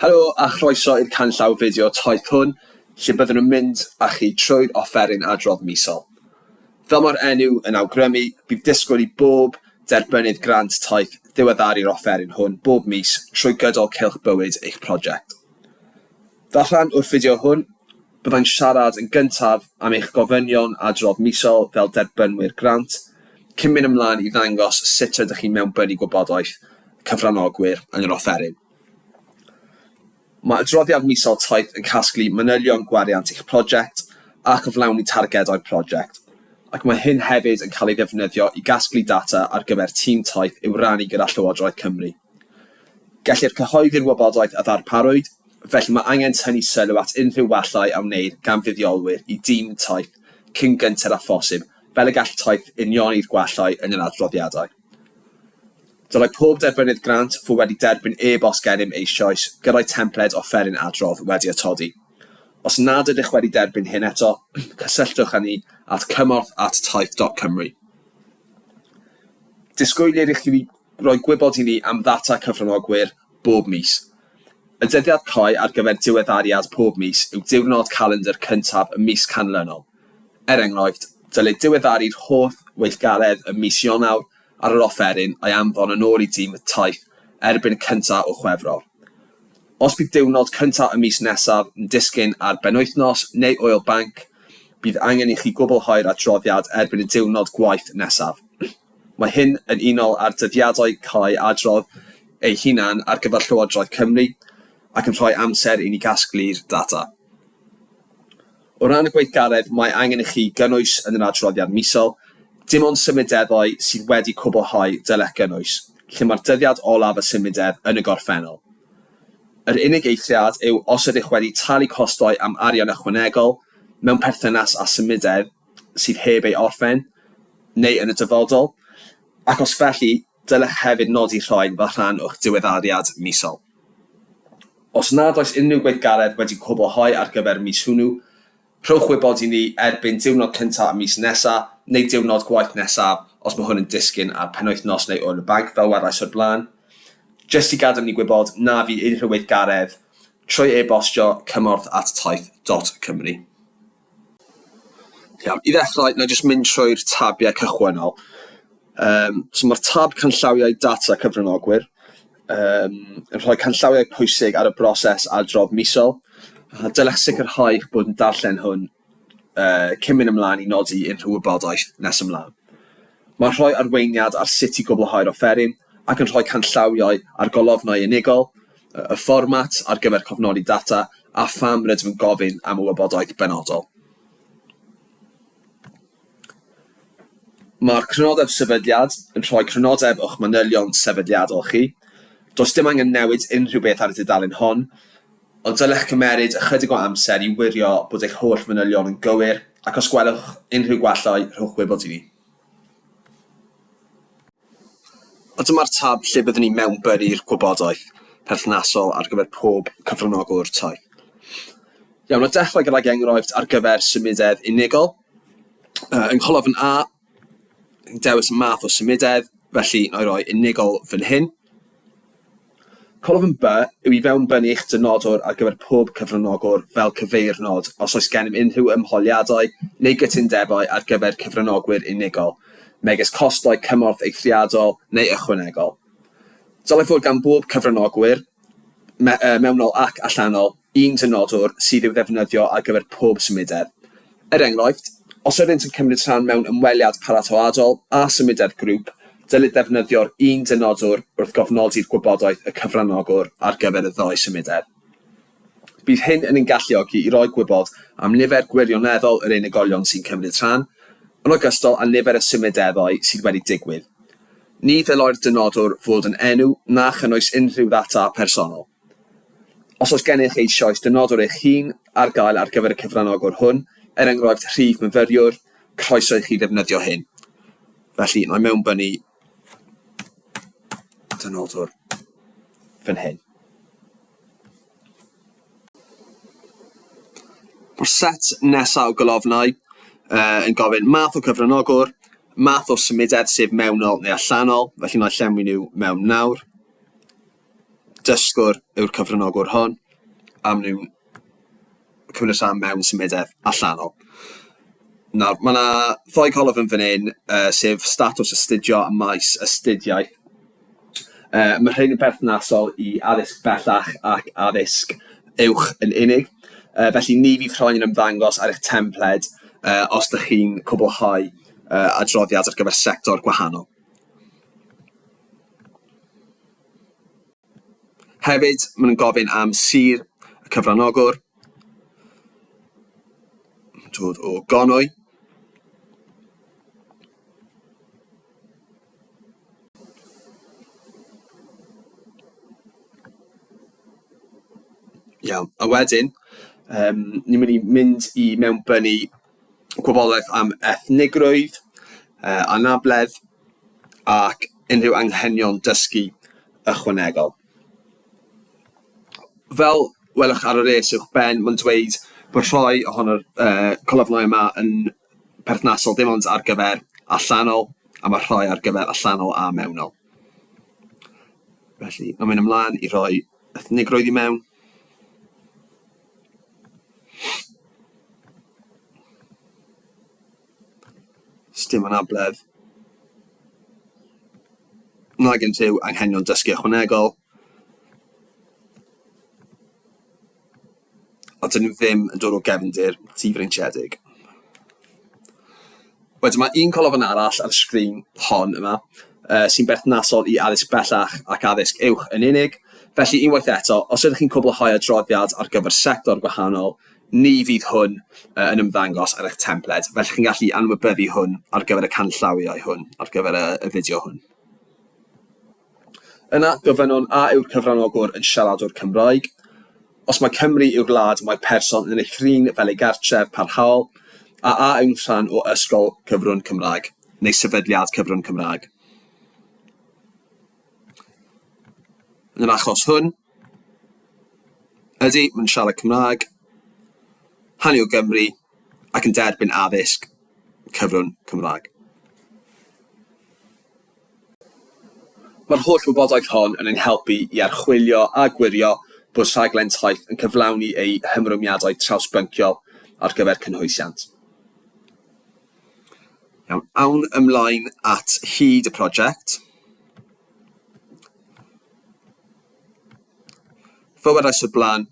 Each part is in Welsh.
Helo a chroeso i'r canllaw fideo taith hwn, lle byddwn yn mynd â chi trwy'r offeryn adrodd misol. Fel mae'r enw yn awgrymu, bydd disgwyl i bob derbynnydd grant taith ddiweddaru'r offeryn hwn bob mis trwy gydol cylch bywyd eich prosiect. Fel rhan o'r fideo hwn, byddai'n siarad yn gyntaf am eich gofynion adrodd misol fel derbynwyr grant, cyn mynd ymlaen i ddangos sut rydych chi'n mewnbynnu gwybodaeth cyfranogwyr yn yr offeryn. Mae adroddiad misol Taith yn casglu manylion gwariant eich prosiect a chyflawni targedau'r prosiect, ac mae hyn hefyd yn cael ei ddefnyddio i gasglu data ar gyfer tîm Taith i'w rannu gyda Llywodraeth Cymru. Gellir cyhoeddi'r wybodaeth a ddarparwyd, felly mae angen tynnu sylw at unrhyw wallau a wneir gan fuddiolwyr i dîm Taith cyn gynted â phosib fel y gall Taith unioni'r gwallau yn yr adroddiadau. Dylai pob derbynnydd grant fod wedi derbyn e-bost gennym eisoes gyda'i templed offeryn adrodd wedi atodi. Os nad ydych wedi derbyn hyn eto, cysylltwch â ni at cymorth at taith dot cymru. Disgwylir i chi roi gwybod i ni am ddata cyfranogwyr bob mis. Y dyddiad cau ar gyfer diweddariad pob mis yw diwrnod calendr cyntaf y mis canlynol. Er enghraifft, dylid diweddaru'r holl weithgaredd ym mis Ionawr ar yr offeryn a'i anfon yn ôl i dîm y taith erbyn y cyntaf o Chwefror. Os bydd diwrnod cyntaf y mis nesaf yn disgyn ar benwythnos neu ŵyl banc, bydd angen i chi gwblhau'r adroddiad erbyn y diwrnod gwaith nesaf. Mae hyn yn unol â'r dyddiadau cau adrodd eu hunain ar gyfer Llywodraeth Cymru ac yn rhoi amser i ni gasglu'r data. O ran y gweithgaredd mae angen i chi gynnwys yn yr adroddiad misol, dim ond symudeddau sydd wedi cwblhau dylech gynnwys, lle mae'r dyddiad olaf y symudedd yn y gorffennol. Yr unig eithriad yw os ydych wedi talu costau am arian ychwanegol mewn perthynas â symudedd sydd heb ei orffen, neu yn y dyfodol, ac os felly, dylech hefyd nodi rhain fel rhan o'ch diweddariad misol. Os nad oes unrhyw gweithgaredd wedi cwblhau ar gyfer y mis hwnnw, rhowch wybod i ni erbyn diwrnod cyntaf y mis nesaf neu diwrnod gwaith nesaf os mae hwn yn disgyn ar penwythnos neu ŵyl y banc fel welais o'r blaen. Jyst i gadael ni gwybod na fu unrhyw weithgaredd trwy e-bostio cymorth at taith dot cymru. Iawn, i ddechrau, na i jyst mynd trwy'r tabiau cychwynnol. Um, so mae'r tab canllawiau data cyfranogwyr um, yn rhoi canllawiau pwysig ar y broses adrodd misol. A dylech sicrhau eich bod yn darllen hwn uh, cyn mynd ymlaen i nodi unrhyw wybodaeth nes ymlaen. Mae'n rhoi arweiniad ar sut i gwblhau'r offeryn ac yn rhoi canllawiau ar golofnau unigol, y fformat ar gyfer cofnodi data a pham rydym yn gofyn am y wybodaeth benodol. Mae'r crynodeb sefydliad yn rhoi crynodeb o'ch manylion sefydliadol chi. Does dim angen newid unrhyw beth ar y dudalen hon, ond dylech gymeryd ychydig o amser i wirio bod eich holl fanylion yn gywir ac os gwelwch unrhyw gwallau, rhowch wybod i ni. A dyma'r tab lle byddwn ni'n mewnbynnu'r gwybodaeth perthnasol ar gyfer pob cyfranogwr taith. Iawn, a dechrau gydag enghraifft ar gyfer symudedd unigol. Uh, yng ngholofn A, yn dewis y math o symudedd, felly na i roi unigol fan hyn. Colofn B yw i fewnbynnu eich dynodwr ar gyfer pob cyfranogwr fel cyfeirnod os oes gennym unrhyw ymholiadau neu gytundebau ar gyfer cyfranogwyr unigol, megis costau cymorth eithriadol neu ychwanegol. Dylai fod gan bob cyfranogwyr, me- yy mewnol ac allanol, un dynodwr sydd i'w ddefnyddio ar gyfer pob symudedd. Er enghraifft, os ydynt yn cymryd rhan mewn ymweliad paratoadol a symudedd grŵp, dylid defnyddio'r un dynodwr wrth gofnodi'r gwybodaeth y cyfranogwr ar gyfer y ddau symudedd. Bydd hyn yn ein galluogi i roi gwybod am nifer gwirioneddol yr unigolion sy'n cymryd rhan, yn ogystal â nifer y symudeddau sydd wedi digwydd. Ni ddylai'r dynodwr fod yn enw na chynnwys unrhyw ddata personol. Os oes gennych eisoes dynodwr eich hun ar gael ar gyfer y cyfranogwr hwn, er enghraifft rhif myfyriwr, croeso i chi ddefnyddio hyn. Felly, mae mewnbynnu dynodwr fan hyn. Mae'r set nesaf o golofnau uh, yn gofyn math o cyfranogwr, math o symudedd sef mewnol neu allanol, felly mae llenwi nhw mewn nawr. Dysgwr yw'r cyfranogwr hwn, a maen nhw'n cymryd rhan mewn symudedd allanol. Nawr, mae yna ddou colofn fan hyn, sef statws astudio a maes astudiaeth. Mae rhain yn berthnasol i addysg bellach ac addysg uwch yn unig. Felly ni fydd rhain yn ymddangos ar eich templed os dych chi'n cwblhau adroddiad ar gyfer sector gwahanol. Hefyd, maen nhw'n gofyn am sir y cyfranogwr, dod o Gonwy. Iawn, a wedyn, ni'n mynd i mynd i mewnbynnu gwybodaeth am ethnigrwydd, anabledd, ac unrhyw anghenion dysgu ychwanegol. Fel welwch ar y res uwchben, mae'n dweud bod rhai ohono'r colofnau yma yn perthnasol dim ond ar gyfer allanol, a mae rhai ar gyfer allanol a mewnol. Felly, mae'n mynd ymlaen i roi ethnigrwydd i mewn. Sdim anabledd. Nag unrhyw anghenion dysgu ychwanegol. A dyn nhw ddim yn dod o gefndir difreintiedig. Wedyn mae un colofn arall ar y sgrin hon yma, sy'n berthnasol i addysg bellach ac addysg uwch yn unig. Felly unwaith eto, os ydych chi'n cwblhau adroddiad ar gyfer sector gwahanol, Ni fydd hwn yn ymddangos ar eich templed, felly chi'n gallu anwybyddu hwn ar gyfer y canllawiau hwn, ar gyfer y, y fideo hwn. Yna, gofynnwn a yw'r cyfranogwr yn siaradwr Cymraeg. Os mae Cymru yw'r wlad mae'r person yn ei thrin fel ei gartref parhaol, a a yw'n rhan o ysgol cyfrwng Cymraeg neu sefydliad cyfrwng Cymraeg. Yn yr achos hwn, ydy, mae'n siarad Cymraeg, hanu o Gymru ac yn derbyn addysg cyfrwng Cymraeg. Mae'r holl wybodaeth hon yn ein helpu i archwilio a gwirio bod rhaglen Taith yn cyflawni ei hymrwymiadau trawsbynciol ar gyfer cynhwysiant. Iawn, awn ymlaen at hyd y prosiect. Fel wedais o'r blaen,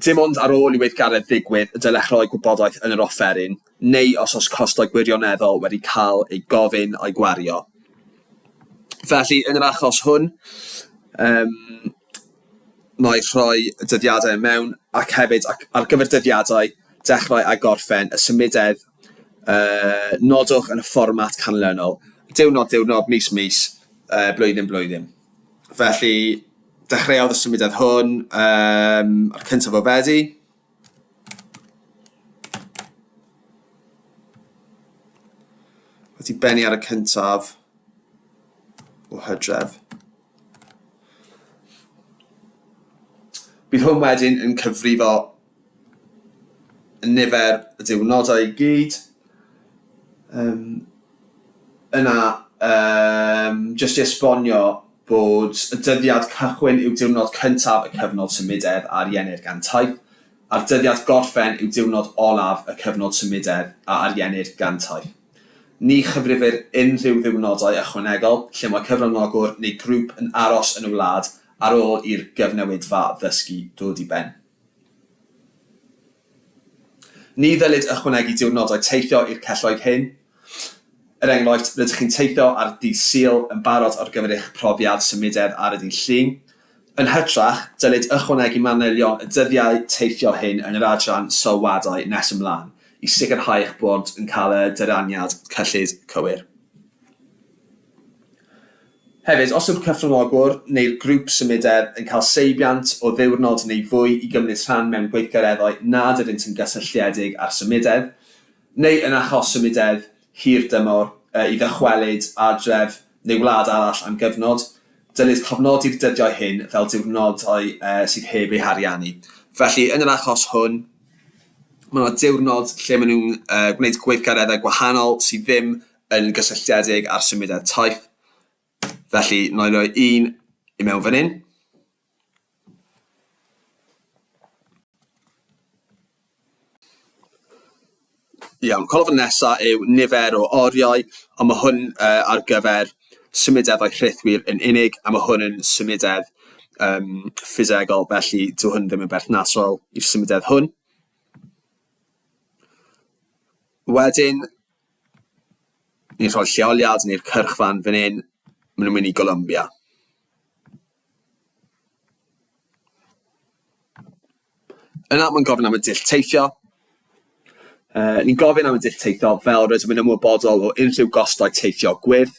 dim ond ar ôl i weithgaredd ddigwydd y dylech roi gwybodaeth yn yr offeryn, neu os oes costau gwirioneddol wedi cael eu gofyn a'u gwario. Felly, yn yr achos hwn, um, mae rhoi y dyddiadau mewn ac hefyd ac ar gyfer dyddiadau dechrau a gorffen y symudedd, nodwch yn y fformat canlynol, diwrnod, diwrnod, mis, mis, blwyddyn, blwyddyn. Felly, dechreuodd y symudedd hwn um, ar cyntaf o Fedi. Wedi bennu ar y cyntaf o Hydref. Bydd hwn wedyn yn cyfrifo nifer y diwrnodau i gyd. Um, yna, um, jyst i esbonio bod y dyddiad cychwyn yw diwrnod cyntaf y cyfnod symudedd a ariennir gan Taith, a'r dyddiad gorffen yw diwrnod olaf y cyfnod symudedd a ariennir gan Taith. Ni chyfrifir unrhyw ddiwrnodau ychwanegol lle mae cyfranogwr neu grŵp yn aros yn y wlad ar ôl i'r gyfnewidfa ddysgu dod i ben. Ni ddylid ychwanegu diwrnodau teithio i'r celloedd hyn. Er enghraifft, rydych chi'n teithio ar ddydd Sul yn barod ar gyfer eich profiad symudedd ar y dydd Llun. Yn hytrach, dylid ychwanegu manylion y dyddiau teithio hyn yn yr adran sylwadau nes ymlaen. i sicrhau eich bod yn cael y dyraniad cyllid cywir. Hefyd, os yw'r cyfranogwr neu'r grŵp symudedd yn cael seibiant o ddiwrnod neu fwy i gymryd rhan mewn gweithgareddau nad ydynt yn gysylltiedig â'r symudedd, neu yn achos symudedd hir dymor i ddychwelyd adref neu wlad arall am gyfnod, dylid cofnodi'r dyddiau hyn fel diwrnodau sydd heb eu hariannu. Felly, yn yr achos hwn, Mae 'na diwrnod lle maen nhw'n yy gwneud gweithgareddau gwahanol sydd ddim yn gysylltiedig â'r symudedd taith. Felly, wna i roi un i mewn fan hyn. Iawn, colofn nesa yw nifer o oriau, ond mae hwn ar gyfer symudeddau rhithwir yn unig, a mae hwn yn symudedd ffisegol, felly dyw hwn ddim yn berthnasol i'r symudedd hwn. Wedyn, ni'n rhoi lleoliad neu'r cyrchfan fan hyn, maen nhw'n mynd i Golombia. Yna mae'n gofyn am y dull teithio. Ni'n gofyn am y dull teithio fel rydym yn ymwybodol o unrhyw gostau teithio gwyrdd.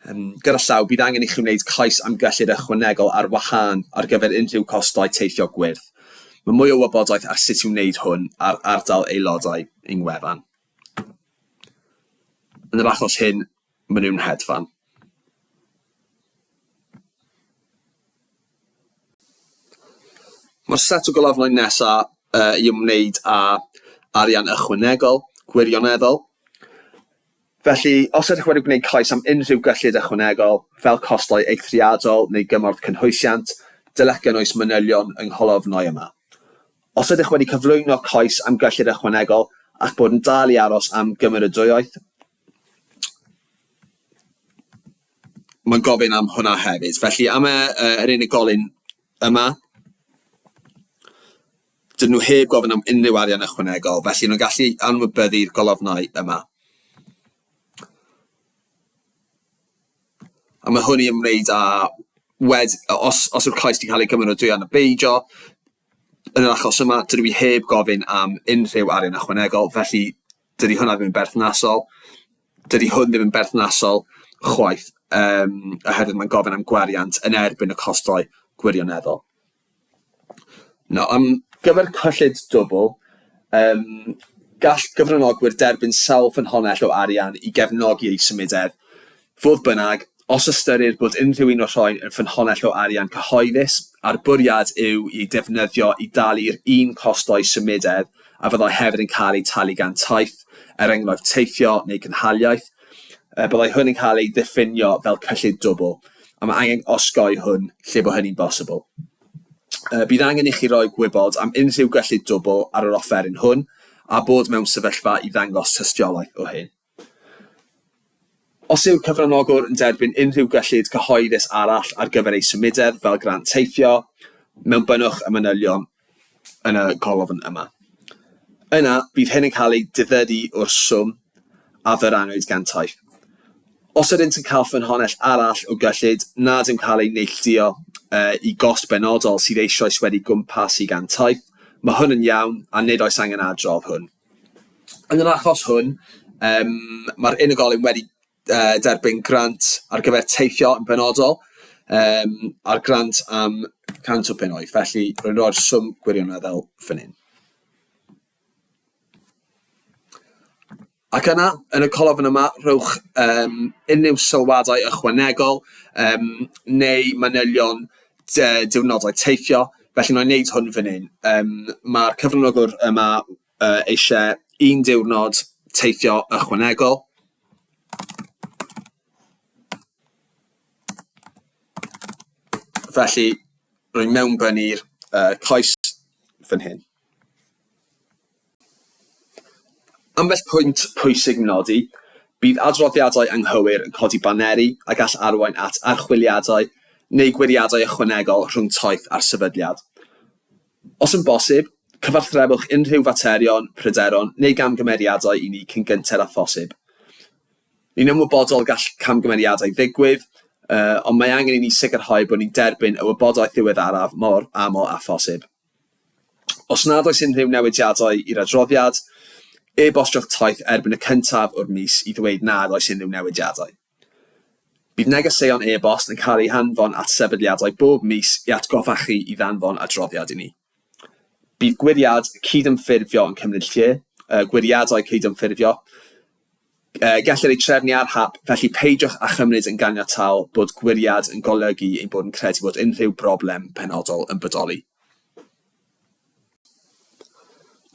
Gyda llaw, bydd angen i chi wneud cais am gyllid ychwanegol ar wahân ar gyfer unrhyw costau teithio gwyrdd. Mae mwy o wybodaeth ar sut i wneud hwn ar ardal aelodau ein gwefan. Yn yr achos hyn, maen nhw'n hedfan. Mae'r set o golofnau nesaf i ymwneud â arian ychwanegol, gwirioneddol. Felly, os ydych wedi gwneud cais am unrhyw gyllid ychwanegol, fel costau eithriadol neu gymorth cynhwysiant, dylech gynnwys manylion yng ngholofnau yma. Os ydych wedi cyflwyno cais am gyllid ychwanegol a'ch bod yn dal i aros am gymeradwyaeth, Mae'n gofyn am hwnna hefyd. Felly am y, yr unigolyn yma, dyn nhw heb gofyn am unrhyw arian ychwanegol, felly nhw'n gallu anwybyddu'r golofnau yma. A mae hwn i ymwneud â wed, os, os yw'r cais wedi cael ei gymeradwyo yn y beidio, yn yr achos yma, dydw i heb gofyn am unrhyw arian ychwanegol, felly dydy hwnna ddim yn berthnasol. Dydy hwn ddim yn berthnasol chwaith, oherwydd mae'n gofyn am gwariant yn erbyn y costau gwirioneddol. Nawr, am gyfer cyllid dwbl, gall gyfranogwyr derbyn sawl ffynhonnell o arian i gefnogi eu symudedd. Fodd bynnag, os ystyrir bod unrhyw un o'r rhain yn ffynhonnell o arian cyhoeddus, a'r bwriad yw eu defnyddio i dalu'r un costau symudedd a fyddai hefyd yn cael eu talu gan Taith, er enghraifft teithio neu gynhaliaeth, byddai hwn yn cael ei ddiffinio fel cyllid dwbl, a mae angen osgoi hwn lle bo hynny'n bosibl. Bydd angen i chi roi gwybod am unrhyw gyllid dwbl ar yr offeryn hwn, a bod mewn sefyllfa i ddangos tystiolaeth o hyn. Os yw'r cyfranogwr yn derbyn unrhyw gyllid cyhoeddus arall ar gyfer ei symudedd, fel grant teithio, mewnbynnwch y manylion yn y golofn yma. Yna, bydd hyn yn cael ei diddydu o'r swm a ddyrannwyd gan Taith. Os ydynt yn cael ffynhonnell arall o gyllid nad yw'n cael ei neilltuo i gost benodol sydd eisoes wedi gwmpasu gan Taith, mae hwn yn iawn a nid oes angen adrodd hwn. Yn yr achos hwn, mae'r unigolyn wedi derbyn grant ar gyfer teithio yn benodol, a'r grant am 100 o bunnoedd, felly rwy'n rhoi'r swm gwirioneddol fan hyn. Ac yna, yn y colofn yma, rhowch unrhyw sylwadau ychwanegol neu manylion diwrnodau teithio, felly wna i wneud hwn fan hyn. Mae'r cyfranogwr yma eisiau un diwrnod teithio ychwanegol. Felly, rwy'n mewnbynnu'r cais fan hyn. Ambell pwynt pwysig i'w nodi, bydd adroddiadau anghywir yn codi baneri a gall arwain at archwiliadau neu gwiriadau ychwanegol rhwng Taith a'r sefydliad. Os yn bosib, cyfathrebwch unrhyw faterion, pryderon neu gamgymeriadau i ni cyn gynted â phosib. Ni'n ymwybodol gall camgymeriadau ddigwydd, ond mae angen i ni sicrhau bod ni'n derbyn y wybodaeth ddiweddaraf mor aml â phosib. Os nad oes unrhyw newidiadau i'r adroddiad, e-bostiwch Taith erbyn y cyntaf o'r mis i ddweud nad oes unrhyw newidiadau. Bydd negeseuon e-bost yn cael eu hanfon at sefydliadau bob mis i atgoffa chi i ddanfon adroddiad i ni. Bydd gwiriad cydymffurfio yn cymryd lle, gwiriadau cydymffurfio. Gellir eu trefnu ar hap, felly peidiwch â chymryd yn ganiataol bod gwiriad yn golygu ein bod yn credu bod unrhyw broblem penodol yn bodoli.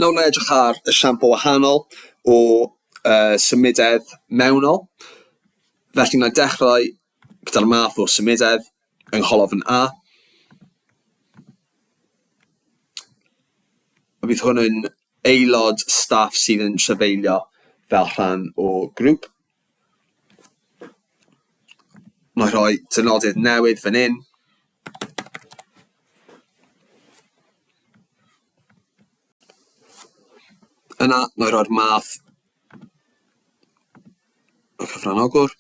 Nawr wna i edrych ar esiampl wahanol o symudedd mewnol. Felly wna i dechrau gyda'r math o symudedd yng ngholofn A. A bydd hwn yn aelod staff sydd yn trafeilio. fel rhan o grŵp. Mae rhoi dynodydd newydd fan hyn. Yna, mae rhoi'r math y cyfranogwr.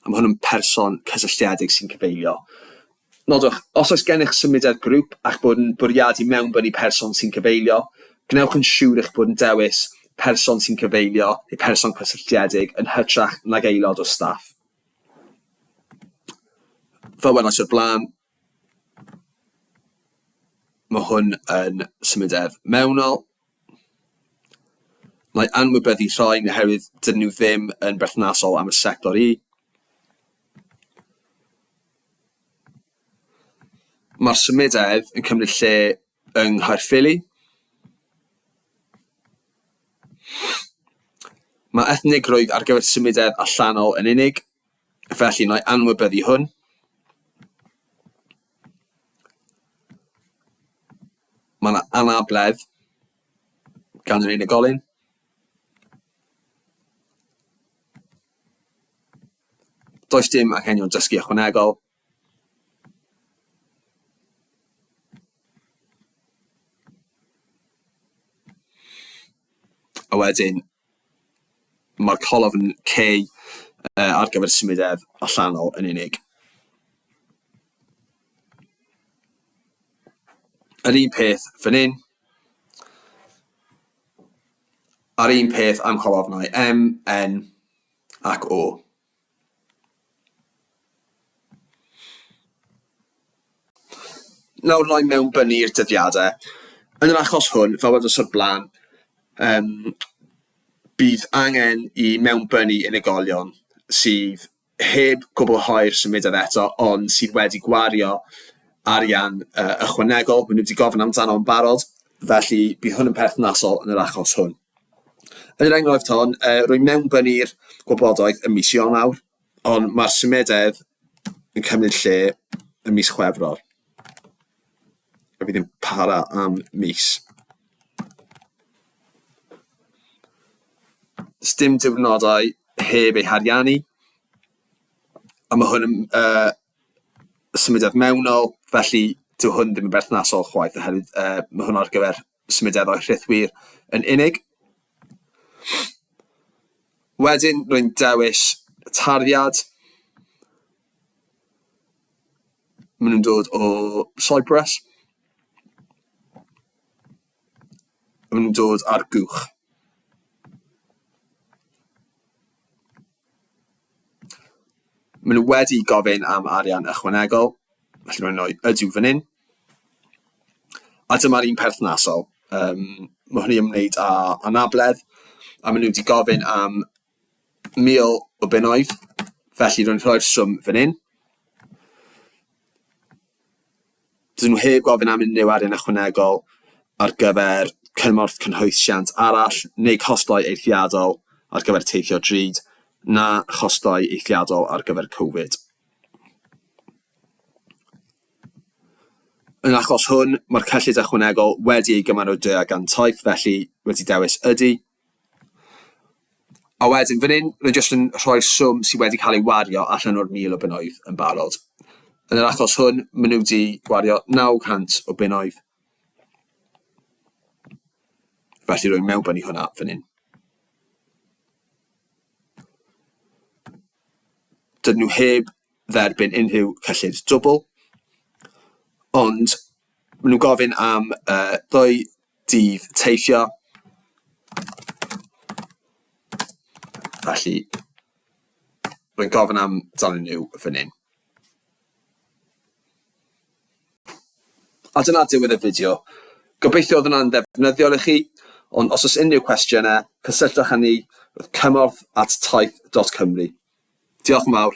A mae hwn yn person cysylltiedig sy'n cyfeilio. Nodwch, os oes gennych symudedd grŵp a'ch bod yn bwriadu mewnbynnu person sy'n cyfeilio, gwnewch yn siŵr eich bod yn dewis person sy'n cyfeilio neu person cysylltiedig yn hytrach nag aelod o staff. Fel welais o'r blaen, mae hwn yn symudedd mewnol. Mae anwybyddu rhain oherwydd dydyn nhw ddim yn berthnasol am y sector i. Mae'r symudedd yn cymryd lle yng Nghaerffili. Mae ethnigrwydd ar gyfer symudedd allanol yn unig, felly wna i anwybyddu hwn. Mae yna anabledd gan yr unigolyn. Does dim anghenion dysgu ychwanegol. A wedyn mae'r colofn K ar gyfer symudedd allanol yn unig. Yr un peth fan hyn. A'r un peth am colofnau M, N ac O. Nawr roi mewnbynnu'r dyddiadau. Yn yr achos hwn, fel wedais o'r blaen, um, bydd angen i mewnbynnu unigolion sydd heb gwblhau'r symudedd eto, ond sydd wedi gwario arian uh, ychwanegol. Maen nhw wedi gofyn amdano yn barod, felly bydd hwn yn perthnasol yn yr achos hwn. Yn yr enghraifft hon, uh, rwy'n mewnbynnu'r gwybodaeth ym mis Ionawr, ond mae'r symudedd yn cymryd lle ym mis Chwefror. A fydd yn para am mis. Does dim diwrnodau heb eu hariannu, a mae hwn yn uh, symudedd mewnol, felly dyw hwn ddim yn berthnasol chwaith, oherwydd uh, mae hwn ar gyfer symudeddau rhithwir yn unig. Wedyn rwy'n dewis tarddiad. Maen nhw'n dod o Cyprus. Maen nhw'n dod ar gwch. Maen nhw wedi gofyn am arian ychwanegol, felly rwy'n rhoi ydw fan hyn. A dyma'r un perthnasol. Um, mae hynny ymwneud â anabledd, a maen nhw wedi gofyn am 1,000 o bunnoedd, felly rwy'n rhoi'r swm fan hyn. Dydyn nhw heb gofyn am unrhyw arian ychwanegol ar gyfer cymorth cynhwysiant arall neu costau eithriadol ar gyfer teithio drud na chostau eithriadol ar gyfer Covid. Yn achos hwn, mae'r cyllid ychwanegol wedi ei gymeradwyo gan Taith, felly wedi dewis ydy. A wedyn fan hyn, rwy'n jyst yn rhoi'r swm sydd wedi cael ei wario allan o'r 1,000 o bunnoedd yn barod. Yn yr achos hwn, maen nhw wedi gwario 900 o bunnoedd. Felly rwy'n mewnbynnu hwnna fan hyn. Dydyn nhw heb dderbyn unrhyw cyllid dwbl, ond maen nhw'n gofyn am uh, ddwy dydd teithio. Felly, rwy'n gofyn am amdanyn nhw fan hyn. A dyna diwedd y fideo. Gobeithio oedd hwnna'n ddefnyddiol i chi, ond os oes unrhyw cwestiynau, cysylltwch â ni wrth cymorth at taith.cymru. Diolch yn fawr.